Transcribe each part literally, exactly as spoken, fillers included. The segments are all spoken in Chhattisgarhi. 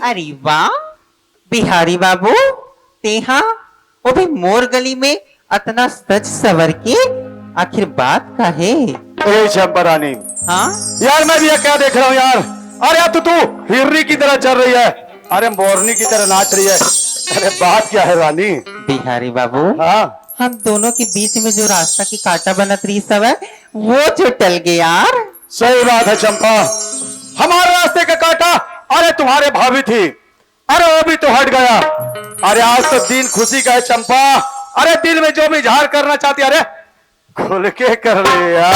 अरे वाह बिहारी बाबू, तेहा वो भी मोर गली में अतना सज सवर के, आखिर बात का हे? ए चंपा रानी, हाँ? यार मैं भी ये क्या देख रहा हूँ यार। अरे यार तू तू हिरनी की तरह चल रही है, अरे मोरनी की तरह नाच रही है। अरे बात क्या है रानी? बिहारी बाबू, हाँ। हम दोनों के बीच में जो रास्ता की कांटा बनत रही सवय, वो जो टल गया यार। सही बात है चंपा, हमारे रास्ते का कांटा, अरे तुम्हारे भाभी थी, अरे वो भी तो हट गया। अरे आज तो दिन खुशी का है चंपा, अरे दिल में जो भी इजहार करना चाहती है, अरे खुल के कर ले यार।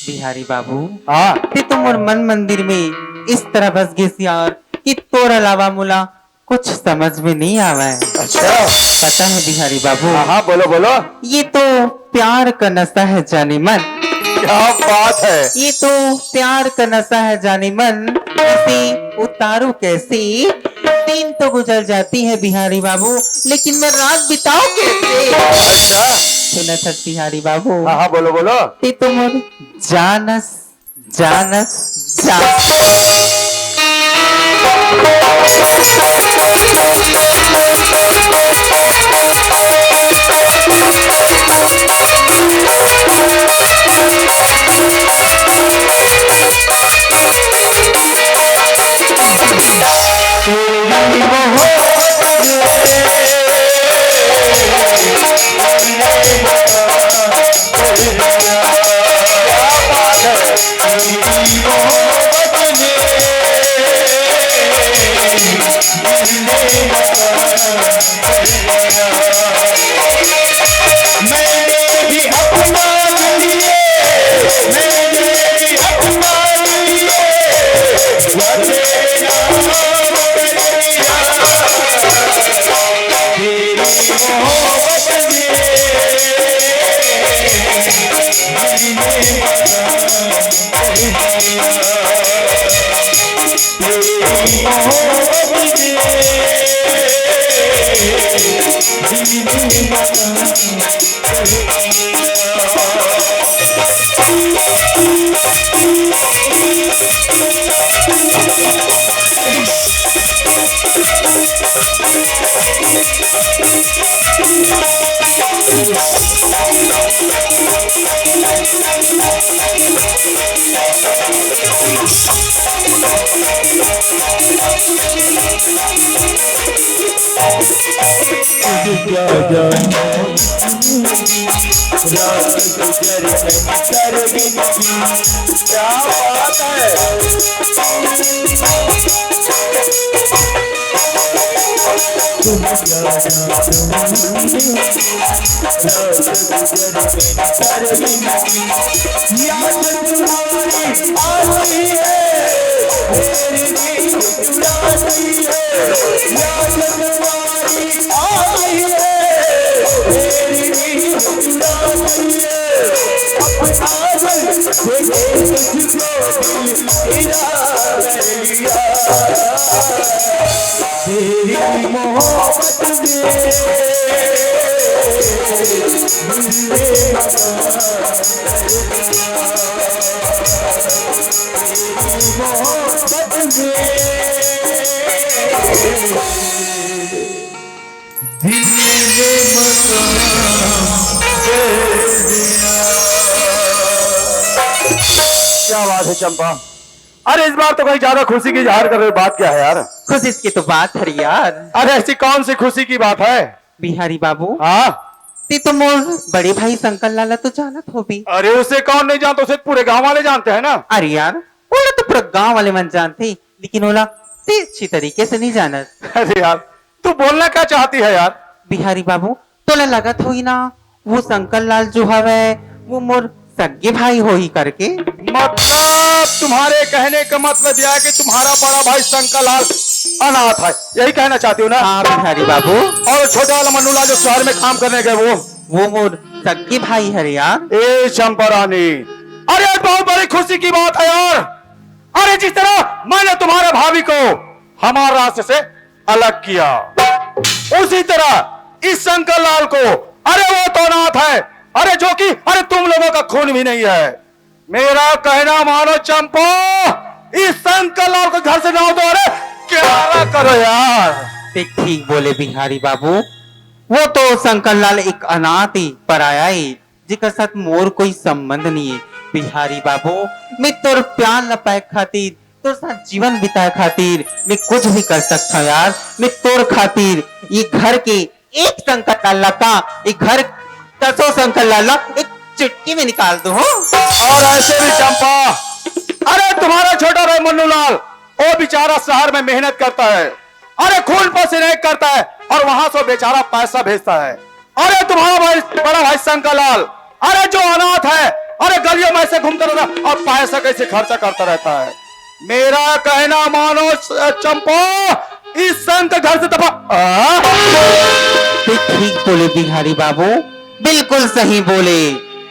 बिहारी बाबू, हाँ। ते तो मोर मन मंदिर में इस तरह बस गिस यार कि तोर अलावा मोला कुछ समझ में नहीं आवे। अच्छा। पता है बिहारी बाबू, हाँ हाँ, बोलो बोलो। ये तो प्यार का नशा है जाने मन। क्या बात है। ये तो प्यार का नशा है जाने मन, इसे उतारूं कैसे? दिन तो गुजर जाती है बिहारी बाबू, लेकिन मैं रात बिताऊं कैसे? अच्छा। सुनत हस बिहारी बाबू, हाँ हाँ, बोलो बोलो। ते तो मोर जानस, जानस, जानस। क्या बात है। क्या बात है चंपा, अरे इस बार तो कहीं ज्यादा खुशी की इजहार कर रहे हो, बात क्या है यार? खुशी की तो बात है यार। अरे ऐसी कौन सी खुशी की बात है? बिहारी बाबू, हाँ? ते तो मोर बड़े भाई शंकर लाल ला तो जानत होबे। अरे उसे कौन नहीं जानता, उसे पूरे गांव वाले जानते हैं ना। अरे यार, ओला तो पूरा गांव वाले मन जानते, लेकिन ओला ते अच्छी तरीके से नहीं जानत। अरे यार, तू बोलना क्या चाहती है यार? बिहारी बाबू, तोला लगत होही ना, वो शंकर लाल जो हवे, वो मोर सगे भाई होही करके। मतलब तुम्हारे कहने का मतलब यह है कि तुम्हारा बड़ा भाई शंकर लाल अनाथ है, यही कहना चाहती हो ना? हाँ बिहारी बाबू। और छोटा वाला मन्नू लाल जो शहर में काम करने गए वो? वो मोर सगे भाई हरे यार। ए चंपा रानी, अरे बहुत बड़ी खुशी की बात है यार। अरे जिस तरह मैंने तुम्हारे भाभी को हमारे रास्ते से अलग किया, उसी तरह इस शंकर लाल को, अरे वो तो अनाथ है, अरे जो कि अरे तुम लोगों का खून भी नहीं है। मेरा कहना मानो चंपा, इस शंकर लाल को घर से निकाल दो। अरे क्या करो यार। ते ठीक बोले बिहारी बाबू, वो तो शंकर लाल एक अनाथ हे, पराया हे, जेकर साथ मोर कोई संबंध नहीं हे। बिहारी बाबू, मैं तोर प्यार ल पाए खातिर, तोर साथ जीवन बिताए खातिर मैं कुछ भी कर सकता हूँ यार। मैं तोर खातिर ये घर के एक शंकर लाल ला का, ये घर दसों शंकर लाल ला एक चुटकी में निकाल दूँ। और ऐसे भी चंपा, अरे तुम्हारा छोटा भाई मन्नू लाल, वो बेचारा शहर में मेहनत करता है, अरे खून पसीने करता है, और वहां से बेचारा पैसा भेजता है। अरे तुम्हारा भाई, बड़ा भाई शंकर लाल, अरे जो अनाथ है, अरे गलियों में से घूमता रहता है और पैसा कैसे खर्चा करता रहता है। मेरा कहना मानो स-, चंपा, इस संत घर से दफा। आ? ते ठीक बोले बिहारी बाबू, बिल्कुल सही बोले।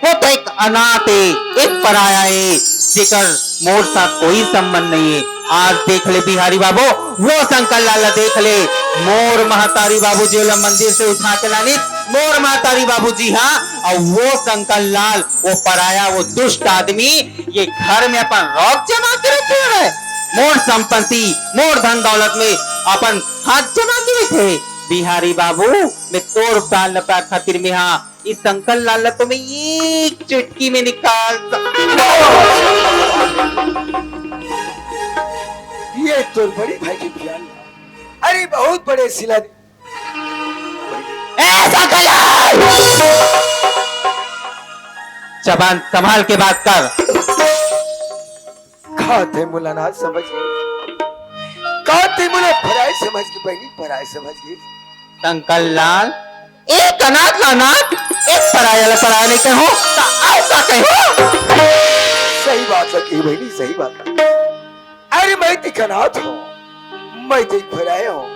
वो तो एक अनाथ हे, एक पराया हे, जेकर मोर साथ कोई संबंध नहीं हे। आज देख ले बिहारी बाबू, वो शंकर लाल ला देख ले, मोर महतारी बाबूजी ओला मंदिर से उठा के लानिस, मोर महतारी बाबूजी, हाँ, अउ वो शंकर लाल, वो पराया, वो दुष्ट आदमी, ये घर में अपन रौब जमा के रखे हवय, मोर संपत्ति, मोर धन दौलत में अपन हाथ जमा के रखे हे। बिहारी बाबू, मैं तोर प्राण लपा खातिर में, हाँ, इस शंकर लाल ला तो मैं एक चुटकी में निकाल सकता हूँ। ये तो बड़े भाई के बयान। अरे बहुत बड़े शिला। ए शंकर लाल! जबान संभाल के बात कर। का ते मोला अनाथ समझ गे? का ते मोला पराय समझ गे बहिनी, पराय समझ गे? शंकर लाल, एक अनाथ ला अनाथ, एक पराया ला पराया नहीं कहूँ, त अउ का कहूँ? सही बात हे कही बहिनी, सही बात हे। अरे मैं तो एक अनाथ हूँ, मैं तो एक पराया हूँ,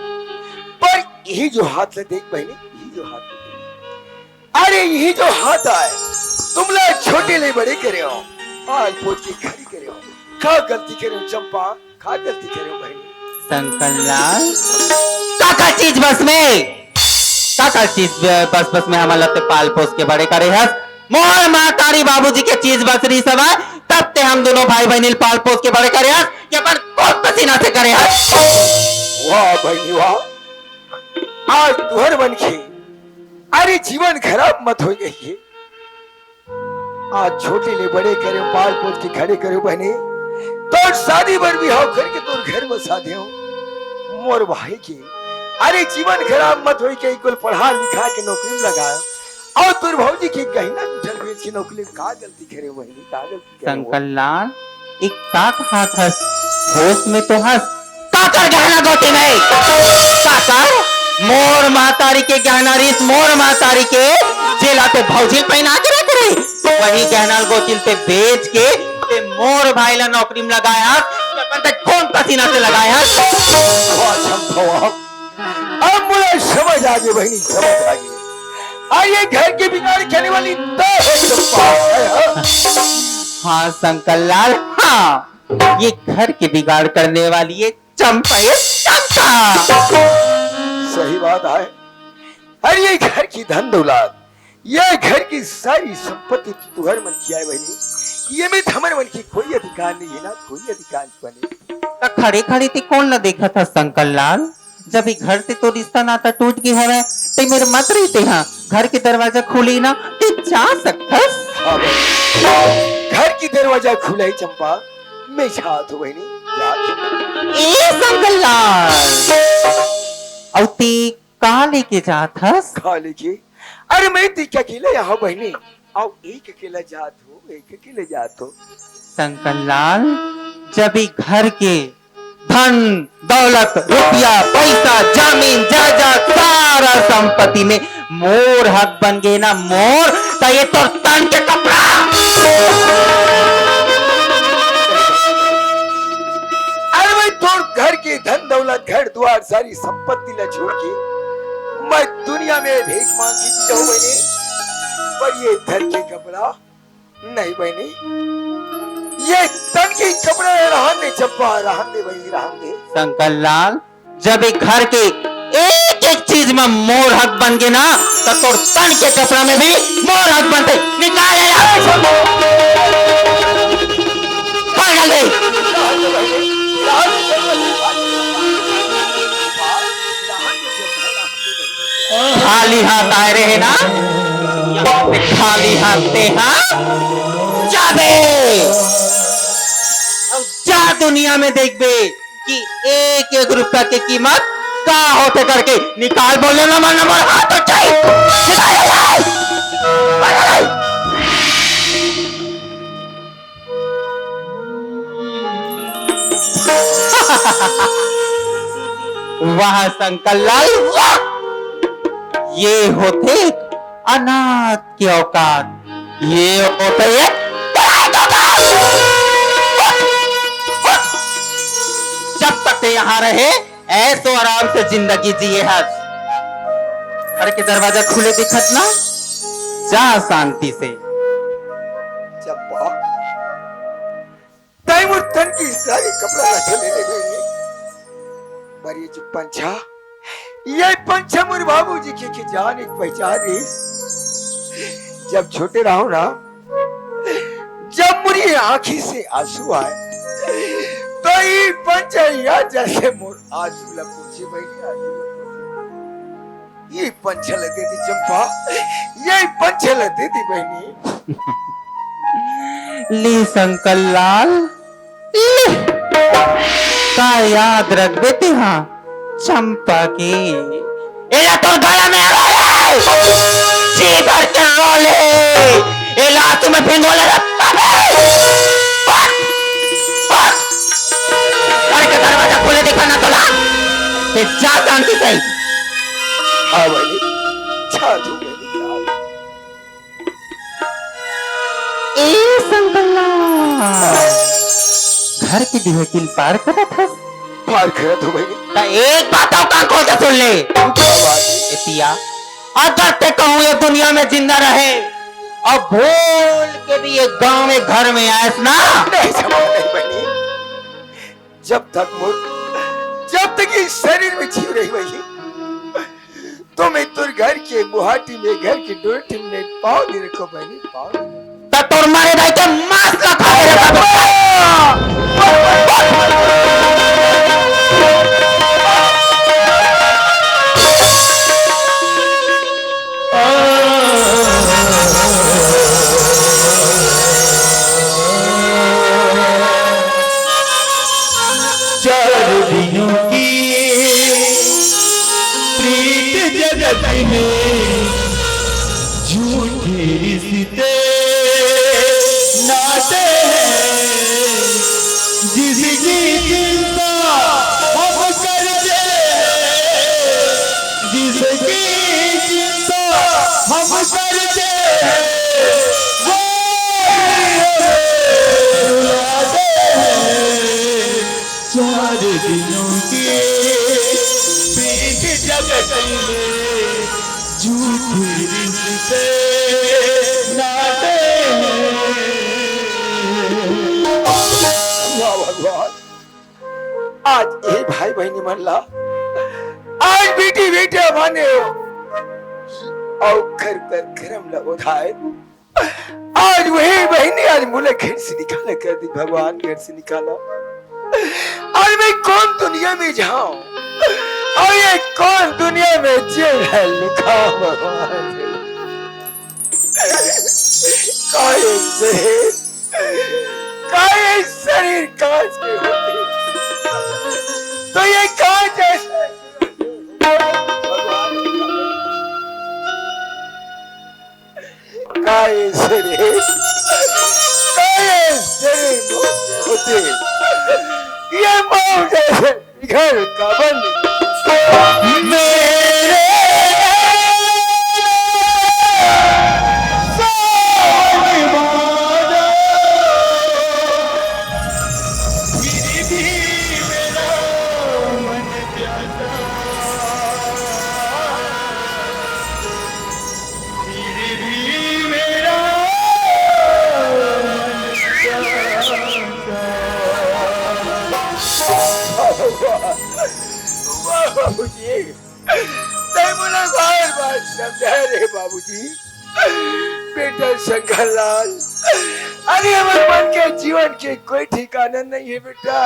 पर यही जो हाथ ला देख बहिनी, यही जो हाथ ला देख। अरे यही जो हाथ आय, तुमला छोटे ले बड़े करे हंव, पाल पोस के खड़े करे हंव। का गलती करे हंव चंपा, का गलती करे हंव बहिनी? शंकर लाल, का का चीज बस में, का का चीज बस बस में हमला ते पाल पोस के बड़े करे हस? मोर महतारी बाबूजी के चीज बस रहिस हवय, तब ते हम दूनों भाई बहिनी ल पाल पोस के बड़े करे हस, के अपन खून पसीना से करे हस। वाह बहिनी वाह, आज तुहर मन के अरे जीवन खराब मत होय कहिके। आज छोटे ले बड़े करे हंव, पाल पोस के खड़े करे हंव बहिनी। तोर शादी बर बिहाव करके तोर घर बसा देंव। मोर भाई के अरे जीवन खराब मत होय कहिके कुल पढ़ा लिखा के नौकरी में लगाएंव। अउ तोर भौजी के गहना गुठल बेच के नौकरी में का गलती करे हंव बहिनी, का गलती करे हंव? शंकर लाल, एक का कहात हस? होश में तो हस? काकर गहना गोती में? काकर? मोर महतारी के गहना रिहिस, मोर महतारी के, जेला ते भौजी ल पहिना के रखे रिहिस। वही गहना ल गोती ल ते बेच के, ते मोर भाई ला नौकरी में लगाए हस, अपन ते खून पसीना से लगाए हस। वाह, वाह। अब मोला समझ आ गे बहिनी, समझ आ गे। अउ ये घर के बिगाड़ करने वाली तो है चंपा, है, हाँ? हाँ शंकर लाल, हाँ, ये घर के बिगाड़ करने वाली ये चंपा, ये चंपा। सही बात हे। अरे ये घर की धन दौलत, ये घर की सारी संपत्ति तो तुहर मन के आय बहिनी, ये में हमर मन के कोई अधिकार नहीं हे ना, कोई अधिकार नहीं बने। त खड़े खड़े ते कोन ला देखत हस शंकर लाल? जब ये घर से तो रिश्ता नाता टूट गे हवय, ते मेर मत रहिते हा, घर के दरवाजा खुले ना, ते जा सकथस। हाँ बहिनी, घर की दरवाजा खुला हे चंपा, मैं जात हंव बहिनी, जात हंव। ए शंकर लाल, अउ ते का लेके जात हस? का लेके? अरे मैं तो एक अकेला आय हंव बहिनी, अउ एक अकेला जात हंव, एक अकेला जात हंव। शंकर लाल, जब ये घर के धन, दौलत, रुपया, पैसा, जमीन, जायदाद, सारा संपत्ति में मोर हक बन गे ना, मोर, त ये तोर तन के कपड़ा। अरे भाई, तोर घर के धन, दौलत, घर दुवार, सारी संपत्ति ला छोड़ के मैं दुनिया में भीख मांग के जी जाहूं बहिनी, पर ये तन के कपड़ा नहीं बहिनी, ये तन के कपड़ा रहन दे चंपा, रहन दे बहिनी, रहन दे। शंकर लाल, जब ये घर के एक एक चीज में मोर हक बन गे ना, त तोर तन के कपड़ा में भी मोर हक बनथे। निकाल ले यार। बाहर निकाल दे। रहन दे बहिनी, रहन दे चंपा। हाथ आए रहे ना, यहाँ पे खाली हाथ ते हा जाबे। अब जा दुनिया में देखबे कि एक एक रुपया के कीमत का होथे करके। निकाल बोले ना, मन मोर हाथ तो चाहिए। निकाल, निकाल। वाह शंकर लाल, वाह! ये होथे अनाथ के औकात, ये होथे एक जब तक ते यहाँ रहे, ऐसो आराम से जिंदगी जिए हस। घर के दरवाजा खुले दिखत ना, जा शांति से। चंपा, तैं मोर तन के सारे कपड़ा ला तो ले ले बहिनी। पर ये जो पंछा, ये पंछा मोर बाबूजी के, के जान एक पहचान रहिस। जब छोटे रहों ना, जब मोर ये आँखी से आंसू आए, तो ये पंछा या जैसे मोर आंसू ला पोंछे बहिनी, आंसू ला पोंछे। ये पंछा ला दे दे चंपा, ये पंछा ला दे दे बहिनी। ले शंकर लाल, ले। का याद रखबे तेहा चंपा के? एला तोर गला में अरो ले, जी भर के रो ले। एला आंसू में भिंगो ले रे बाबे। पक, पक। घर के दरवाजा खुले दिखा ना तोला। ते जा शांति से। हाँ भाई, जा तू मेरी जान। ए संकल्ला, घर के देहकिन पार करत हस? पार करत हो भाई। त एक बात अउ कान खोल के सुन ले। का बात है? ए पिया, अगर ते कहूँ ये दुनिया में जिंदा रहे अउ भूल के भी ये गाँव में घर में आयस ना, नहीं समझ नहीं बनी। जब तक मोर, जब तक ये शरीर में जीव रही भाई, तो मैं तोर घर के मुहाटी में, घर के डोरटी में पाँव नहीं रखो बहिनी, पाँव नहीं। त तोर मारे दाई के मांस ला खा के रखा। चार दिनों की प्रीत जगत में झूठे रिश्ते नाते हैं, जिसकी चिंता हम करते हैं, जिसकी चिंता हम करते हैं, वो ही हमें रुलाते हैं। चार दिनों के बीच जगत में झूठे रिश्ते नाते हैं। वाह भगवान, आज ये भाई बहिनी मन ला, आज बेटी बेटा माने हो, अउ घर कर करम ला उठाए। आज वही बहिनी आज मोला घर से निकाला कर दी भगवान, घर से निकाला। आज मैं कौन दुनिया में जाऊं, अउ ये कौन दुनिया में जेल है लुकाओ भगवान। काहे शरीर, काहे शरीर कांच के होते, तो ये कांच ऐसा काहे शरीर, काहे शरीर होते, ये मौत ऐसे घर का बंद। मेरे वाह बाबूजी, तैं मोला बार बार समझा रे बाबूजी। बेटा शंकर लाल, अरे हमर मन के जीवन के कोई ठिकाना नहीं है बेटा।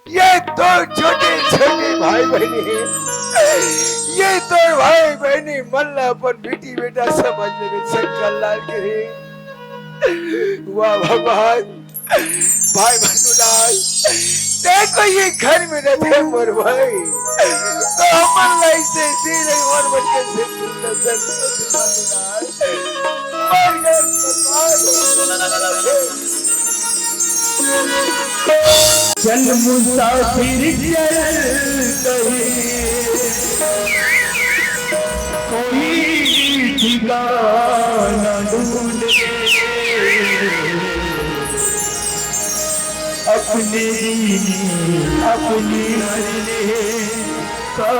ये तो छोटे छोटे भाई बहिनी है, ये तोर भाई बहिनी मन ला अपन बेटी बेटा समझ लेबे शंकर लाल के रे। वाह भगवान, भाई भानुलाल, ते कोई ये घर में रहते मोर भाई, तो हमन ला इसे दे रहे और बन के से चल मुसाफिर चल कहीं, कोई ठिकाना ढूंढ ले। अपने दीन, अपनी मरने का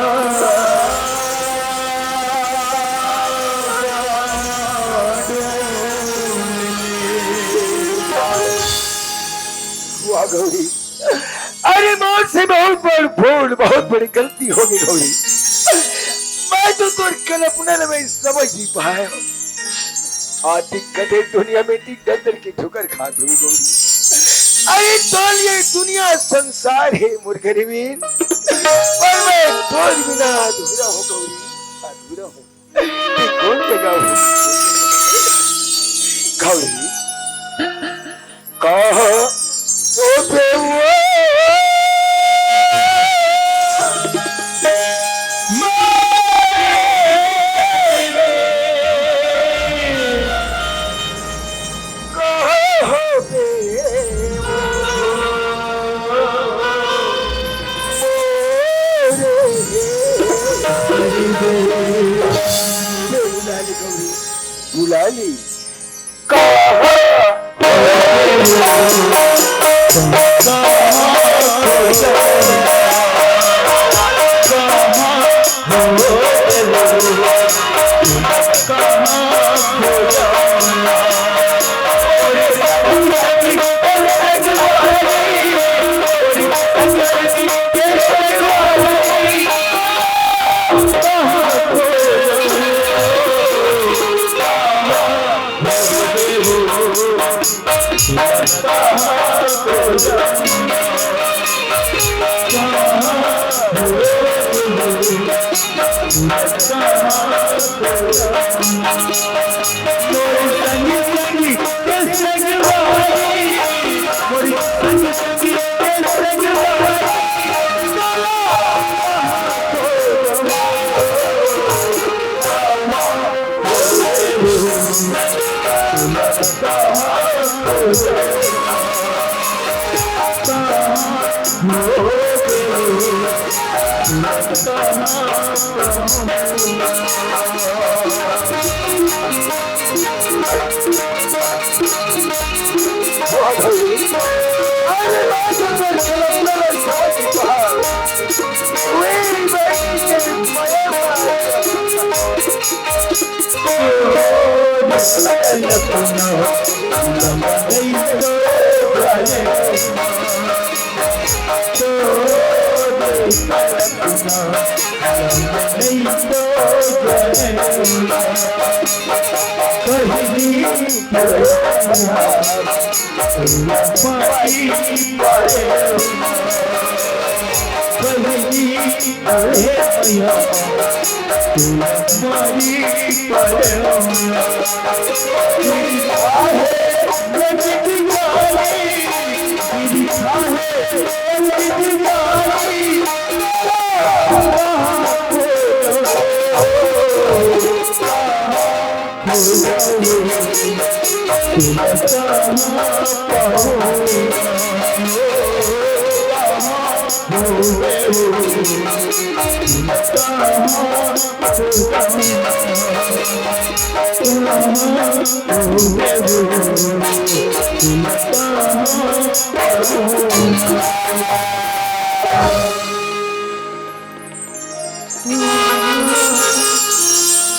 वाह गौरी, अरे मोर से बहुत बड़ भूल, बहुत बड़ी गलती हो गई गौरी। मैं तो तोर कल्पना में समझ नहीं पाया। आज दिक्कत है दुनिया में, ती डर डर के ठोकर खात हुई गौरी। अरे तोर ये दुनिया संसार है मोर गरीबीन, पर मैं तोर बिना अधूरा हो गौरी, अधूरा हो। ये कौन जगह हो गौरी? कहाँ तो बेवा बुला ली।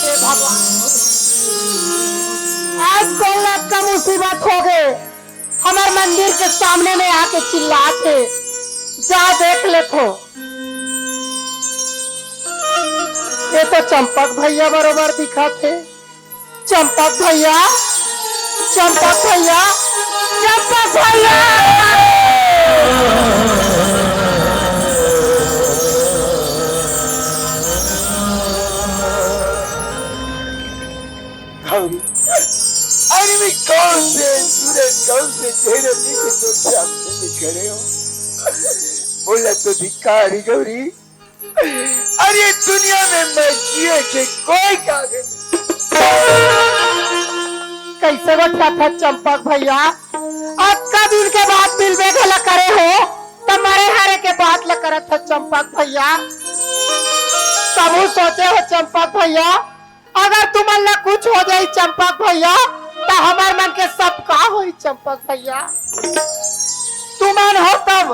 हे भगवान, आज कौन रात का मुसीबत हो गए? हमार मंदिर के सामने में आके चिल्लात हे, जा देख लेथो। ये तो चंपक भैया बरोबर दिखत हे। चंपक भैया, चंपक भैया, चंपक भैया। तेरे भी सिंदूर से हमसे बिछड़े हो। बोला तो धिक्कार ही गौरी। अरे दुनिया में मैं जिए के कोई काबिल नहीं। कैसे बठियाथस चंपक भैया? अतका दिन के बाद मिलबे घला करे हो, त मरे हरे के बात ल करत हस चंपक भैया। कभू सोचे हो चंपक भैया, अगर तुमन ला कुछ हो जाई चंपक भैया, त हमर मन के सब का होई चंपक भैया? तुमन हो तब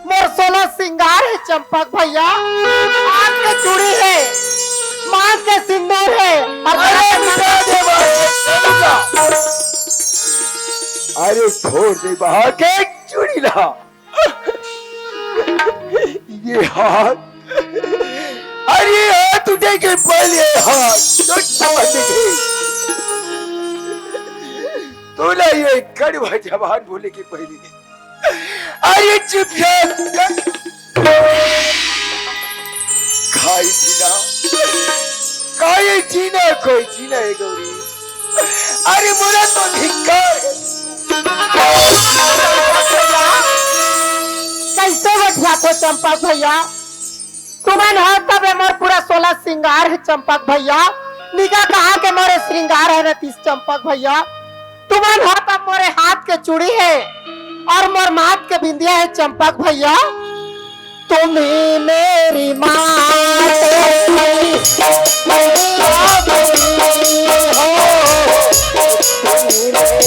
मोर सोलह सिंगार हे चंपक भैया, हाथ के चूड़ी हे, मांग के सिंदूर हे, अउ अरे लगा के बिना दे बाबा, अरे छोड़ दे बहा के चूड़ी ला। ये हाथ, अरे ये हाथ उठे के पहले हाथ तो छोड़ दे। तू ना ये कड़वा जबान बोले के पहले, अरे चुप यार। खाई जीना, खाई जीना, कोई जीना है गौरी। अरे मोला तो धिक्कार हे। कैसे बठियाथो चंपक भैया? तुमन हो तब ए मोर पूरा सोलह सिंगार हे चंपक भैया। निगा कहाँ के मोरे श्रृंगार हे रतीश चंपक भैया। तुमन हो तब मोरे हाथ के चूड़ी हे अउ मोर माथ के बिंदिया हे चंपक भैया। तुम ही मेरी माँ, तुम ही मेरी आँखों की, तुम ही मेरी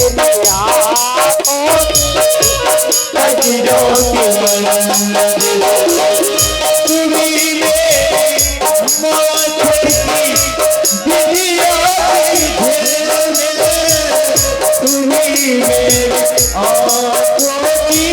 माँ, तुम ही मेरी आँखों की,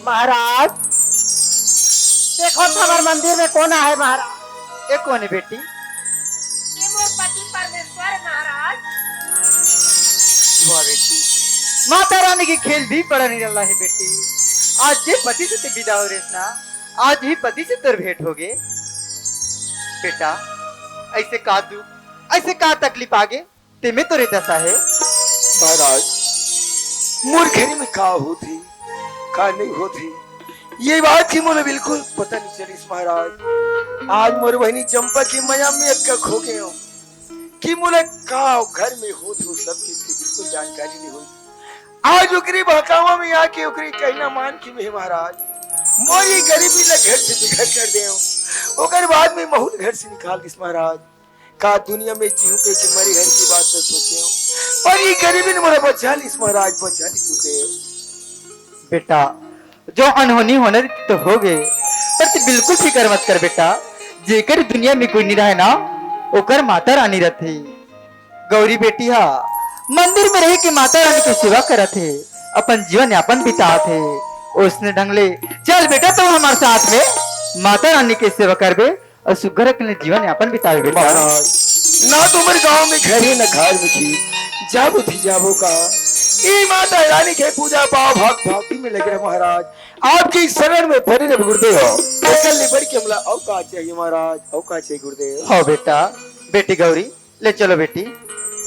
महाराज, देखो तो हमर मंदिर में कोन आहे महाराज? ए कोन हे बेटी? ये मोर पति परमेश्वर महाराज। वाह बेटी, माता रानी के खेल भी बड़ा निरला हे बेटी। आज जे पति से ते बिदा हो रेस ना, आज ही पति से तोर भेंट होगे। बेटा, ऐसे का दुख, ऐसे का तकलीफ आगे? तेमे तोरे दशा हे। महाराज, मोर घरे में का होत हे, का नहीं होत हे, ये बात के मोला बिल्कुल पता नहीं चलिस महाराज। आज मोर बहिनी चंपा के मया में अतका खो गे हों कि मोला का घर में होत हे, सब चीज के बिल्कुल जानकारी नहीं होई। आज ओकरे बहकावा में आके ओकरे कहना मान के मैं महाराज, मोर ये गरीबी ला घर से बेघर कर दे हों। ओकर बाद में महूँ घर से निकाल दिस महाराज। का दुनिया में जीहूं कहिके मरे हर की बात तो सोचे हों, पर ये गरीबी ने मोला बचा लिस महाराज, बचा लिस गुरुदेव। बेटा, जो अनहोनी होना रहिस तो होगे, पर ते बिल्कुल फिकर मत कर बेटा। जेकर दुनिया में कोई नहीं रहे ना, ओकर माता रानी रथे। गौरी बेटी हा मंदिर में रहिके माता रानी के सेवा करत हे, अपन जीवन यापन बितात हे। ओइसने ढंग ले चल बेटा, तू हमर साथ में माता रानी के सेवा करबे। अउ सुग्घर अकन ले जीवन यापन बितावे बेटा। महाराज, ना तो हमर गांव में घर हे, ना घर में खेत। जाबो थी जाबो का? ई माता रानी के पूजा पाव भक्त भक्ति में लगे रहे महाराज। आपके शरण में परे रहे गुरुदेव। अकल ले बढ़ के हमला अउ का चाहिए महाराज, अउ का चाहिए गुरुदेव? हाँ बेटा, बेटी गौरी, ले चलो बेटी।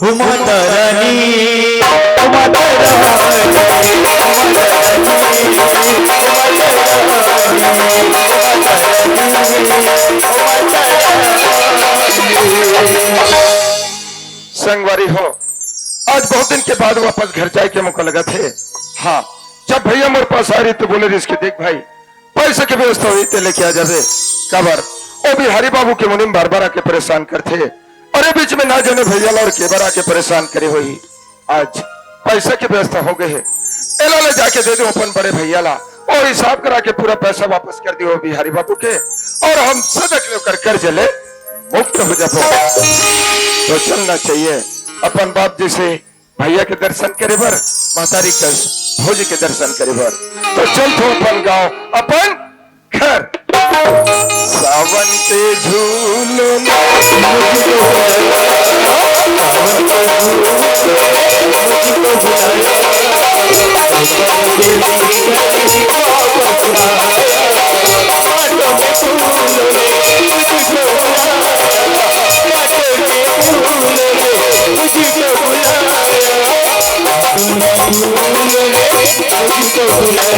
हो माता रानी, हो माता रानी, हो माता रानी, हो माता रानी, हो माता रानी। संगवारी हो, आज बहुत दिन के बाद वापस घर जाए के मौका लगत हे। हाँ, जब भैया मोर पास आए रहे तो बोले रहिस कि देख भाई, पैसा के व्यवस्था होही ते लेके आ जाबे। काबर ओ बिहारी बाबू के मुनीम बार बार आके परेशान करथे। अरे बीच में ना जाने भैया ला अउ के बार आके परेशान करे होही। आज पैसा के व्यवस्था हो गए हे, एला ले जाके दे दो अपन बड़े भैया ला, और हिसाब करा के पूरा पैसा वापस कर दियो बिहारी बाबू के, और हम सदक ले ओकर कर्ज ले मुक्त हो जाबो। तो चलना चाहिए अपन बाप जैसे भैया के दर्शन करे बर, महतारी के भौजी के दर्शन करे बर। तो चल तो अपन गांव, अपन घर। सावन के झूलों ने मुझको बुलाया, सावन के झूलों ने मुझको बुलाया, सावन के झूलों ने मुझको बुलाया, सावन के झूलों ने मुझको बुलाया, सावन के झूलों ने मुझको बुलाया।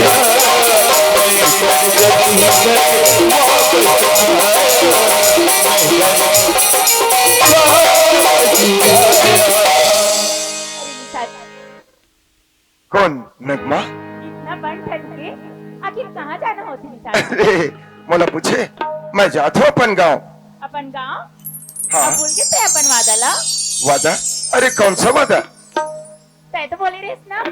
कौन नगमा? इतना बन ठन के आखिर कहाँ जाना होथे निशाद? अरे, मोला पूछे, मैं जात हूँ अपन गांव। अपन गांव? हाँ। अब भूल गे तैं अपन वादा ला? वादा? अरे, कौन सा वादा? तैं तो बोले रहिस ना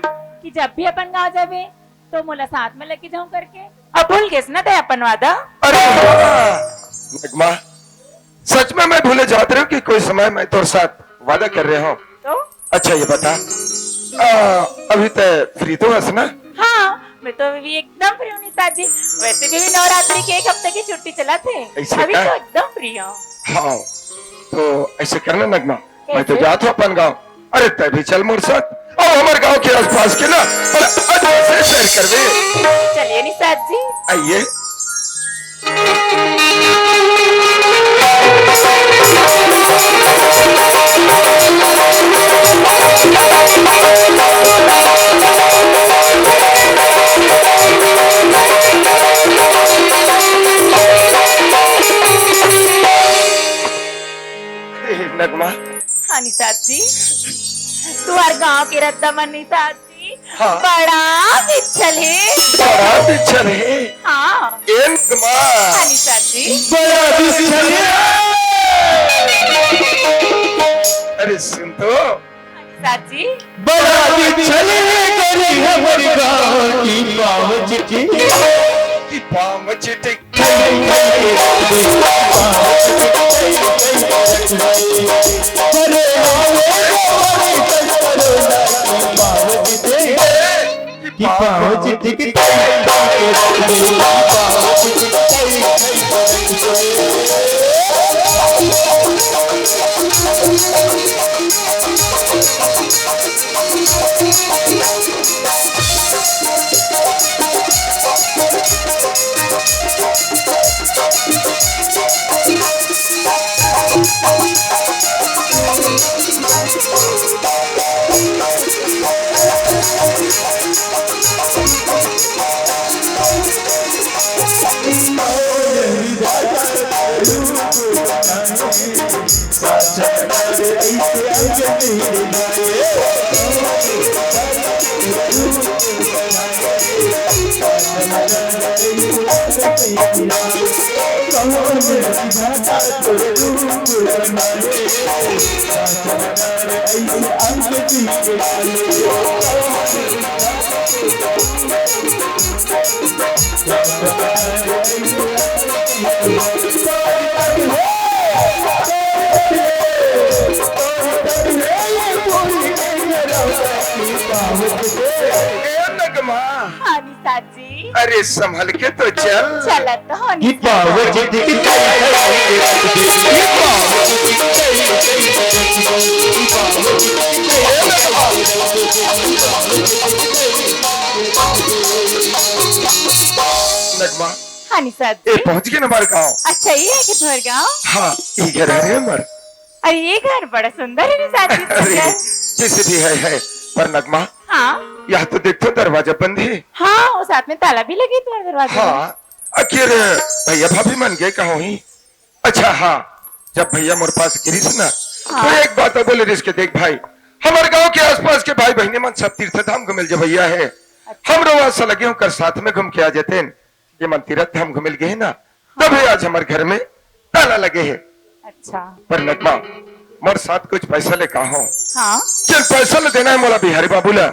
कि जब भी अपन गांव जाबे तो मोला साथ में लेके जाऊं करके। अब भूल गेस ना तैं अपन वादा? अरे हाँ, नगमा, सच में मैं भूले जात रहे हूँ कि कोई समय मैं तोर साथ वादा कर रहे हूँ। तो? अच्छा, ये बता, आ, अभी तैं फ्री तो हस ना? हाँ, मैं तो अभी एकदम फ्री हूँ निशाद जी। वैसे भी, भी नवरात्रि के एक हफ्ते की छुट्टी चलत हे। ऐसे अभी का? तो एकदम फ्री हूँ। हाँ, तो ऐसे करना नगमा, मैं तो कैसे? जात हूँ अपन गांव। अरे, तैं भी चल मोर साथ। अउ हमर गांव के आसपास के ना, अरे, अच्छा से सैर करबे। चलिए निशाद जी। आइए। ए, नगमा। हाँ निशाद जी, तुंहर गांव के रद्दा मन निशाद जी, हाँ। बड़ा बिच्छल हे। बड़ा बिच्छल हे। हाँ। ए नगमा। हाँ निशाद जी। बड़ा बिच्छल हे। अरे सुन तो। हाँ निशाद जी। बड़ा बिच्छल हे गोरी हमर गांव की पाँव चिटिक। की पाँव चिटिक। ए नगमा। हाँ निशाद जी। अरे संभल के तो चल। चलत तो हूँ निशाद। नगमा। हाँ निशाद ए, जी। पहुंच गे ना हमार गांव। अच्छा, ये है कि तोहर गांव? हाँ, ये घर है हमार। अरे, ये घर बड़ा सुंदर है निशाद जी, अरे, सुंदर। जैसे भी है, है, पर नगमा, हाँ। यहाँ तो देख तो दरवाजा बंद है। हाँ, वो साथ में ताला भी लगे तुम्हारे दरवाजे में। हाँ, आखिर भैया भाभी मन गए कहाँ ही? अच्छा, हाँ, जब भैया मोर पास गिरिस ना, हाँ। तो एक बात बोले रिस के, देख भाई, हमार गांव के आसपास के भाई बहनी मन सब तीर्थ धाम घूमे ल जवैया है। अच्छा। हमरो वहाँ से लगे होकर साथ में घूम के आ जाते हैं। ये मन तीर्थ धाम घूमे ल गए ना, तभी आज हमार घर में ताला लगे है। अच्छा। पर नगमा, मोर साथ कुछ पैसा ले कहा हो। हाँ। चल, पैसा ले देना है मोला बिहारी बाबू ला।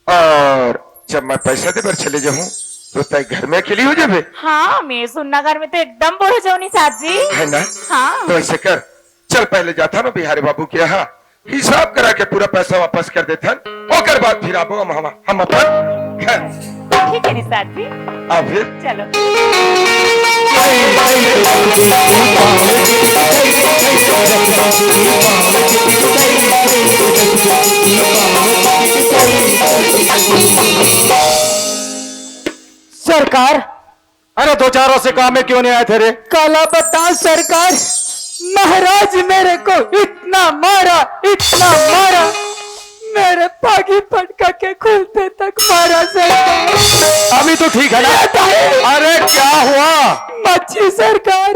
और जब मैं पैसा दे बर चले जाहूँ, तो तय घर में अकेली हो जाबे। हाँ, मैं सुन्ना घर में तो एकदम बोर हो जाऊँ निषाद जी। है ना? हाँ। तो ऐसे कर, चल पहले जाथन ना बिहारी बाबू के यहाँ, हिसाब करा के पूरा पैसा वापस कर देथन, ओकर बाद फिर आबो हम, हम, हम अपन घर। ठीक है निषाद जी। आ फिर? चलो। सरकार, अरे, दो चार रोज से काम में क्यों नहीं आए थे रे? काला बताओ सरकार, महाराज मेरे को इतना मारा, इतना मारा, मेरे पागी पटका के खुलते तक मारा सरकार। अभी तो ठीक है ना? ये भाई। अरे, क्या हुआ? मच्छी सरकार,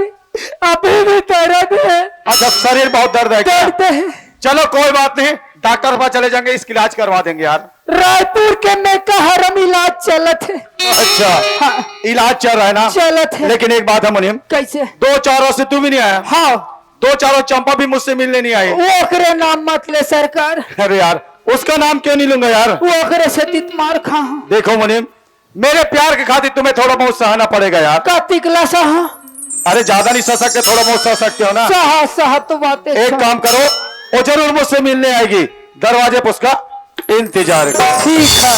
अभी भी दर्द है। अच्छा, शरीर बहुत दर्द है क्या? दर्द है। चलो, कोई बात नहीं, डॉक्टर के पास चले जाएंगे, इसका इलाज करवा देंगे यार। रायपुर के मेकाहारा में इलाज चलत है। अच्छा, हाँ। इलाज चल रहा है ना? चलत है। लेकिन एक बात है मुनीम, कैसे? दो चार रोज से तू भी नहीं आया। हाँ। दो चार रोज चंपा भी मुझसे मिलने नहीं आई। ओकरे नाम मत ले सरकार। अरे यार, उसका नाम क्यों नहीं लूंगा यार? ओकरे से तित मार खा। देखो मुनीम, मेरे प्यार के खातिर तुम्हें थोड़ा बहुत सहना पड़ेगा यार। का तिकला सहा? अरे, ज्यादा नहीं सह सकते, थोड़ा बहुत सह सकते हो ना। सहा, सहा तो बातें एक सहा। काम करो, वो जरूर मुझसे मिलने आएगी, दरवाजे पर उसका इंतजार करो। ठीक है।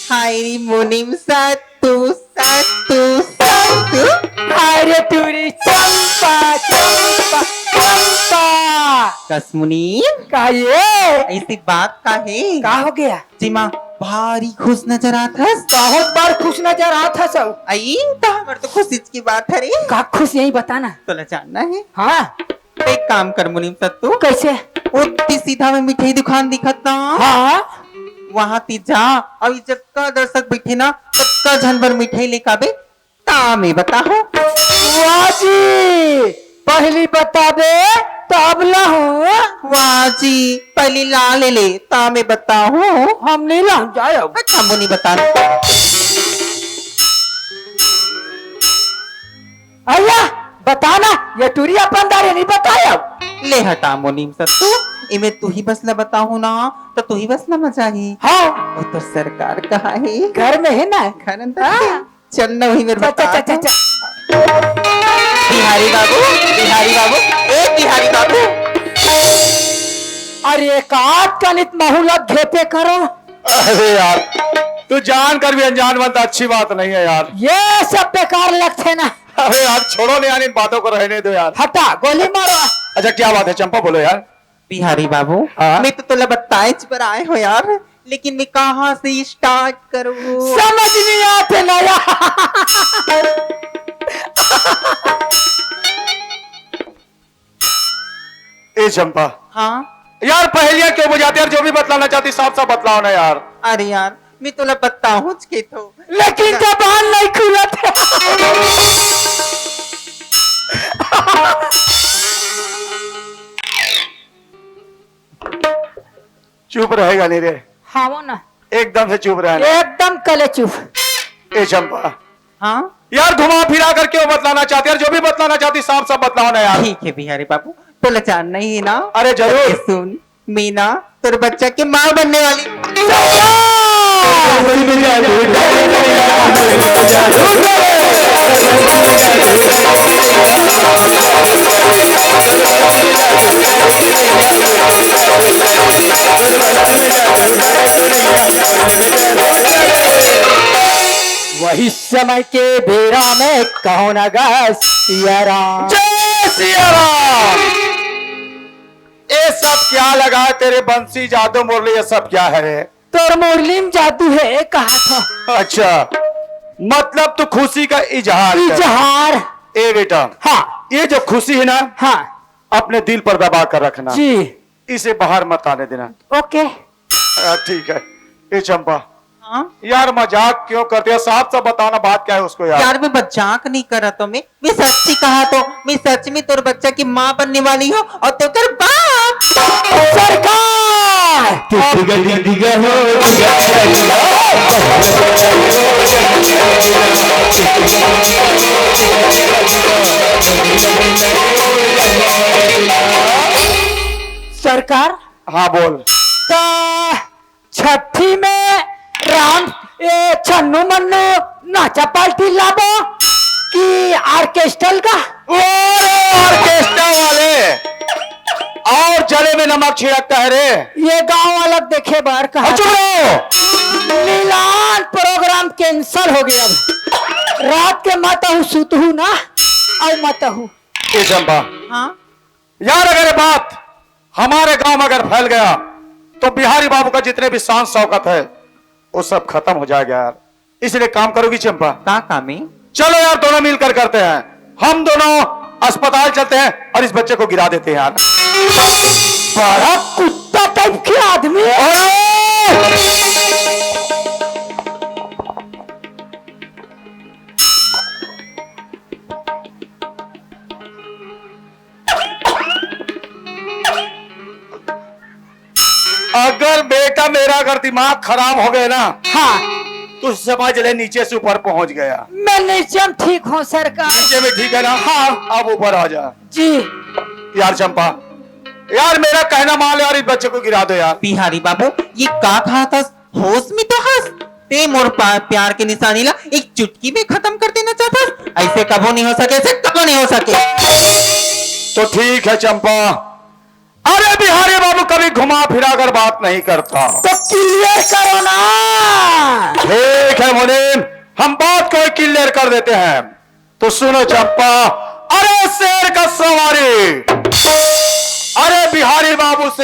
हाय रे मुनीम सत्तू, सत्तू, सत्तू। हाय रे टूरी चंपा, चंपा, चंपा। कस मुनीम? का ये? ऐसी बात का है? का हो गया? जिमा भारी खुश नजर आत हस। बहुत बार खुश नजर आत हस। आई तो हमर तो खुशी की बात है रे। का खुश यही बताना। तोला जानना है? हाँ। एक काम कर मुनीम सत्तू। कैसे? वो ती सीधा में मिठाई दुकान दिखत ना? हाँ। वहाँ ती जा, अउ जतका दर्शक बैठे ना, ततका झन बर मिठाई लेके आबे, ता में बताहूँ। वाह जी, पहली बताबे तब लाहूँ। वाह जी, पहली ला ले ले, ता में बताहूँ। हम नहीं लाहूँ, जाए अब। अच्छा, मुनी बता। अय्या, बता ना, ये टूरी अपन दारे नहीं बताए अब। ले हटा मुनीम सत्तू, इमे तू ही बस ला बताहूँ ना, तो तू ही बस ला मजा ही। हाँ। वो तो सरकार कहाँ है? घर में है ना? घर अंदर हाँ। है। चल ना वही मेरे चल, चल, बता चल, चल, दो। चल। बिहारी बाबू, बिहारी बाबू, ए बिहारी बाबू। अरे एक आध कनित महू ला घेपे करो। अरे यार, तू जान कर भी अनजान बनता, अच्छी बात नहीं है यार। ये सब बेकार लगते ना। अरे यार, छोड़ो ना यार, इन बातों को रहने दो यार। हटा, गोली मारो। अच्छा, क्या बात है चंपा, बोलो यार। बिहारी बाबू, हाँ? मैं तो तोला बताएच बर आए हो यार, लेकिन मैं कहाँ से स्टार्ट करूँ? समझ नहीं आते ना यार। ए चंपा। हाँ? यार, पहेलियां क्यों बुझाते यार? जो भी बतलाना चाहती, साफ साफ बतलाओ ना यार। अरे यार, मैं तोला बताहूँ के तो। लेकिन जबान नहीं खुलत। चुप रहेगा नहीं रे? हाँ, वो ना। एकदम से चुप रहना। एकदम कले चुप। ए चंपा। हाँ? यार, घुमा फिरा कर क्यों बतलाना चाहती यार? जो भी बतलाना चाहती, साफ साफ बतलाओ ना यार। ठीक है बिहारी बाबू, तोला जानना ही है ना? अरे जरूर। ये सुन, मीना तोर बच्चा की माँ बनने वाली। वही समय के बेरा में कौन अगस सिया राम। जय सिया राम। ये सब क्या लगा है तेरे बंसी, जादू, मुरली, ये सब क्या है रे? तोर मुरली में जादू है, कहा था। अच्छा, मतलब तू खुशी का इजहार कर। इजहार। ए बेटा, हाँ। ये जो खुशी है ना, हाँ। अपने दिल पर दबा कर रखना। जी। इसे बाहर मत आने देना। ओके। हाँ, ठीक है। ए चंपा, हाँ? यार, मजाक क्यों करते हो? साफ साफ बताना, बात क्या है उसको यार। यार, मैं मजाक नहीं कर रहा तो मैं मैं सच्ची कहा तो, मैं सच में तोर बच्चा की माँ बनने वाली हूँ और तेकर बाप। सरकार! सरकार, हाँ, बोल। त छट्ठी में राम, ए, छन्नू मन्नू नाचा पार्टी लाबो कि ऑर्केस्ट्रल का? ओ रे, ऑर्केस्ट्रा वाले, और जले में नमक छिड़कता है रे। ये गांव वाला देखे बार कहा। चुप रहो। मिलान प्रोग्राम कैंसिल हो गया। अब रात के मत हूँ, सुतहू ना, और मत हूँ। ए चंपा, हाँ? यार, अगर ये बात हमारे गांव में अगर फैल गया तो बिहारी बाबू का जितने भी शान शौकत है, वो सब खत्म हो जाएगा यार। इसलिए काम करोगी चंपा? का काम है? चलो यार, दोनों मिलकर करते हैं। हम दोनों अस्पताल चलते हैं और इस बच्चे को गिरा देते हैं यार। बड़ा कुत्ता टाइप के आदमी। अरे! अगर बेटा मेरा अगर दिमाग खराब हो गया ना, हाँ। तो समझ ले, नीचे से ऊपर पहुंच गया। मैं नीचे में ठीक हूँ सरकार। नीचे में ठीक है ना? हाँ। अब ऊपर आ जा। जी। यार चंपा, यार मेरा कहना मान लो यार, इस बच्चे को गिरा दो यार। बिहारी बाबू, ये का कहा था? होश में तो हंस। ते मोर पा-, प्यार के निशानी ला एक चुटकी में खत्म कर देना चाहता। ऐसे कबो नहीं हो सके, ऐसे कबो नहीं हो सके। तो ठीक है चंपा, अरे बिहारी बाबू कभी घुमा फिरा कर बात नहीं करता। तो क्लियर करो ना। ठीक है मुनीम, हम बात को क्लियर कर देते हैं। तो सुनो चंपा, अरे शेर का सवारी, अरे बिहारी बाबू से